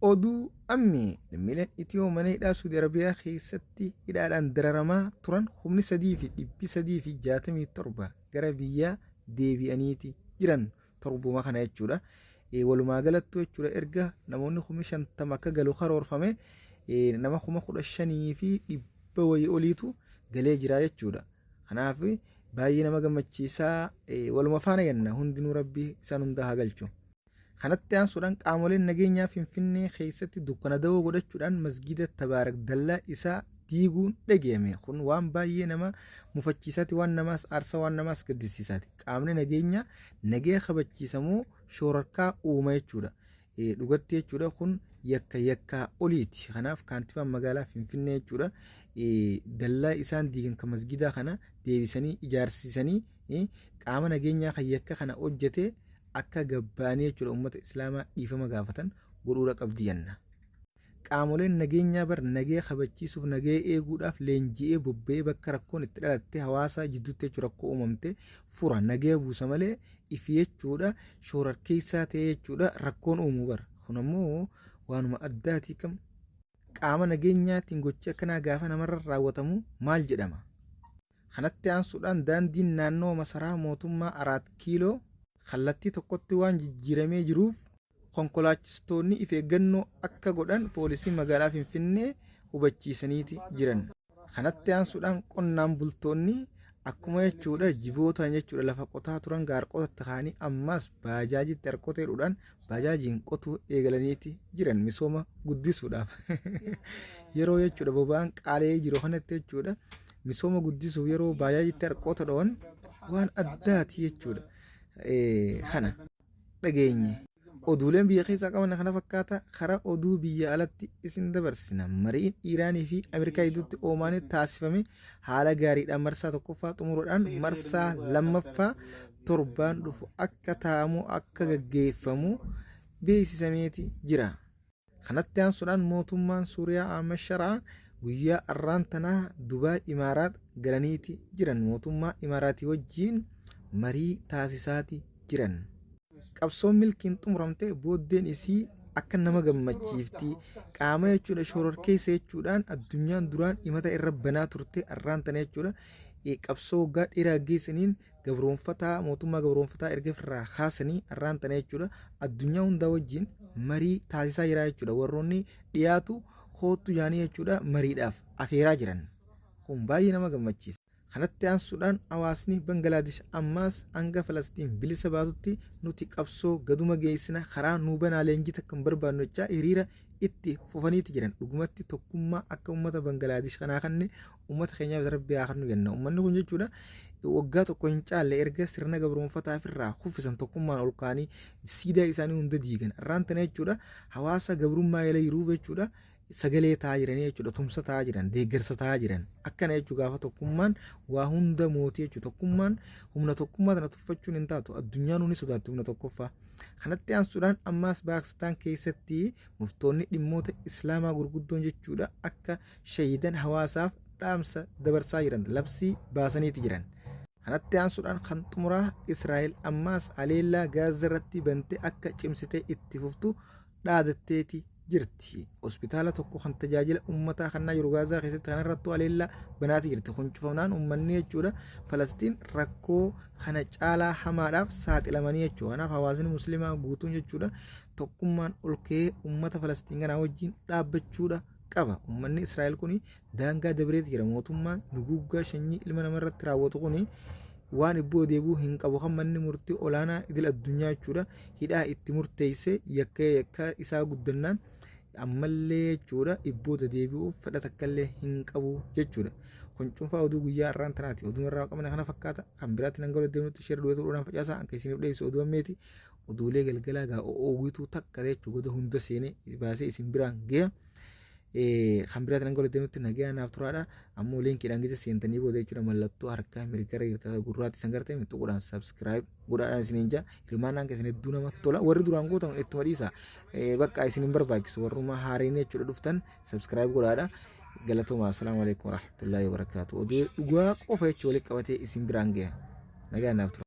Oduu ammee lammiileen Itiyoo mana hidhaa Suudi Arabiyaa keessatti hidhaadhaan dararamaa turan 3367 gara biyyaa deebi'aniiti jiran torbuma kana jechuudha. Walumaa galattuu jechuudha erga namoonni 50,000 akka galu karoorfame nama 15,100 wayii oliitu galee jira jechuudha. Kanaaf baay'ee nama gammachiisaa waluma faana jenna hundinuu rabbi isaan hundaa haa galchu. Kanatti aansuudhaan qaamoleen nageenyaa Finfinnee keessatti dukkana dawoo godhachuudhaan masgiida Tabaarak dallaa isaa diiguun dhageeme. Kun waan baay'ee nama mufachiisaati, waan namaas aarsa, waan namaas gaddisiisaati. Qaamni nageenyaa nagaya kabachiisa moo shoorarkaa uuma jechuudha. Dhugatti jechuudha kun yakka yakkaa oliiti. Kanaaf kaantibaan magaalaa Finfinnee jechuudha dallaa isaan diigan kan masgiidaa kana deebisanii ijaarsisanii qaama nageenyaa kan yakka kana hojjete akka gabba'anii jechuudha ummata islaamaa dhiifama gaafatan godhuudha qabdi jenna. Qaamoleen nageenyaa bar nagaya kabachiisuuf nagaya eeguudhaaf leenji'ee bobba'ee bakka rakkoon itti dhalatte hawaasa jidduutti jechuudha rakkoo uumamte fura nagaya buusa malee ifi jechuudha shoorarkeessaa ta'ee jechuudha rakkoon uumu bar kun ammoo waanuma addaatii kam qaama nageenyaatiin gochi akkanaa gaafa namarra raawwatamu maal jedhama? Kanatti aansuudhaan daandiin naannawa masaraa mootummaa Araat Kiiloo kallattii tokkotti waan jijjiiramee jiruuf konkolaachistoonni if eeggannoo akka godhan poolisiin magaalaa Finfinnee hubachiisaniiti jiran. Kanatti aansuudhaan qonnaan bultoonni akkuma jechuudha jibootaan jechuudha lafa qotaa turan gaarqotatti kaanii ammaas baajaajitti harqota hidhuudhaan baajaajiin qotuu eegalaniiti jiran misooma guddisuudhaaf. Yeroo jechuudha boba'aan qaala'ee jiru kanatti jechuudha misooma guddisuuf yeroo baajaajitti harqoota dhowan waan addaati jechuudha. Kana dhageenye. Oduuleen biyya keessaa qaban kana fakkaata karaa oduu biyya alatti isin dabarsina. Mariin Iiraanii fi Ameerikaa gidduutti Oomaanitti taasifame haala gaariidhaan marsaa tokkoffaa xumuruudhaan marsaa lammaffaa torbaan dhufu akka taa'amu akka gaggeeffamu beeksisameeti jira. Kanatti aansuudhaan mootummaan Suuriyaa Ahmad Sharaan guyyaa arraan tanaa Dubaay Imaaraat galaniiti jiran. Mootummaa Imaaraatii wajjiin marii taasisaati jiran. Qabsoon milkiin xumuramte booddeen isii akka nama gammachiifti. Qaama jechuudha shororkeessa jechuudhaan addunyaan duraan himata irra banaa turte arraan tana jechuudha. Qabsoo waggaa dheeraa geessaniin gabroonfataa mootummaa gabroonfataa erga ofirraa kaasanii arraan tana jechuudha addunyaa hundaa wajjin marii taasisaa jira jechuudha. Warroonni dhiyaatu koottu jaanii jechuudha mariidhaaf afeeraa jiran. Kun baay'ee nama gammachiisa. Kanatti aansuudhaan hawaasni Bangalaadish ammaas hanga Falastiin bilisa baatutti nuti qabsoo gaduma geessina karaa nuu banaa leenjii takka hin barbaannu jechaa hiriira itti fufaniiti jiran. Dhugumatti tokkummaa akka uummata Bangalaadish kanaa kanne uummata keenyaaf rabbi haa kennu jenna. Uummanni kun jechuudha waggaa tokko hin caalle erga sirna gabroonfataa ofirraa kuffisan tokkummaan ol ka'anii siidaa isaanii hunda diigan. Irraan tana jechuudha hawaasa gabrummaa jala jiruuf jechuudha sagalee ta'aa jiranii jechuudha tumsa ta'aa jiran deeggarsa ta'aa jiran akkana jechuu gaafa tokkummaan waa hunda mootii jechuudha tokkummaan humna tokkummaa tana tuffachuun hin taatu addunyaan ni sodaatti humna tokkoffaa kanatti aansuudhaan ammaas Paakistaan keessatti muftoonni dhimmoota islaamaa gurguddoon jechuudha akka shahiidan hawaasaaf dhaamsa dabarsaa jiran labsii baasaniiti jiran. Kanatti aansuudhaan kan xumuraa Israa'el ammaas haleellaa Gaazaa irratti bante akka cimsitee itti fuftu dhaadatteeti jirti. Hospitaala tokko kan tajaajila uummataa kennaa jiru Gaazaa keessatti kanarrattuu haleellaa banaati jirti. Kun cufamnaan uummanni jechuudha Falastiin rakkoo kana caalaa hamaadhaaf saaxilamanii jechuudha. Kanaaf hawaasni musliimaa guutuun jechuudha tokkummaan ol ka'ee uummata Falastiin kanaa wajjin dhaabbachuudha qaba. Uummanni Israa'el kun daangaa dabreeti jira. Mootummaan duguuggaa sanyii ilma namarratti raawwatu kun waan ibboo deebi'uu hin qabu kan manni murtii olaanaa idil addunyaa jechuudha hidhaa itti murteesse yakka yakka isaa guddannaan ammallee jechuudha ibboota deebi'uuf fedha takkallee hin qabu jechuudha. Kun cuunfaa oduu guyyaa har'aan tanaati. Oduun irraa qabne kana fakkaata. Kan biraatti nan galu deemnutti sheer du'eetu godhaan facaasaa akka isiniif dhiyeessu oduu ammeeti. Oduulee galgalaa gaa oowwituu takka jechuudha goda hunda seenee baasee isin biraan gaya. Kan biraatti nan galu deemnutti nagayaa naaf turaadha. Ammoo liinkiidhaan gisa seentanii booda jechuudha mallattoo harkaa mirgara jirta gurraatti isin gartee tuquudhaan subscribe godhaadhaan isiniin jaa. Hirmaannaan keessan hedduu namatti tola. Warri duraan gootan ittuma dhiisa. Bakka isin hin barbaachisu. Warruma haareen jechuudha dhuftan subscribe godhaadha. Galatooma. Assalaamu alaikum warahmatullahi wabarakaatu. Oduu dhugaa qofa jechuudha walitti qabatee isin biraan gaya. Nagaa naaf tura.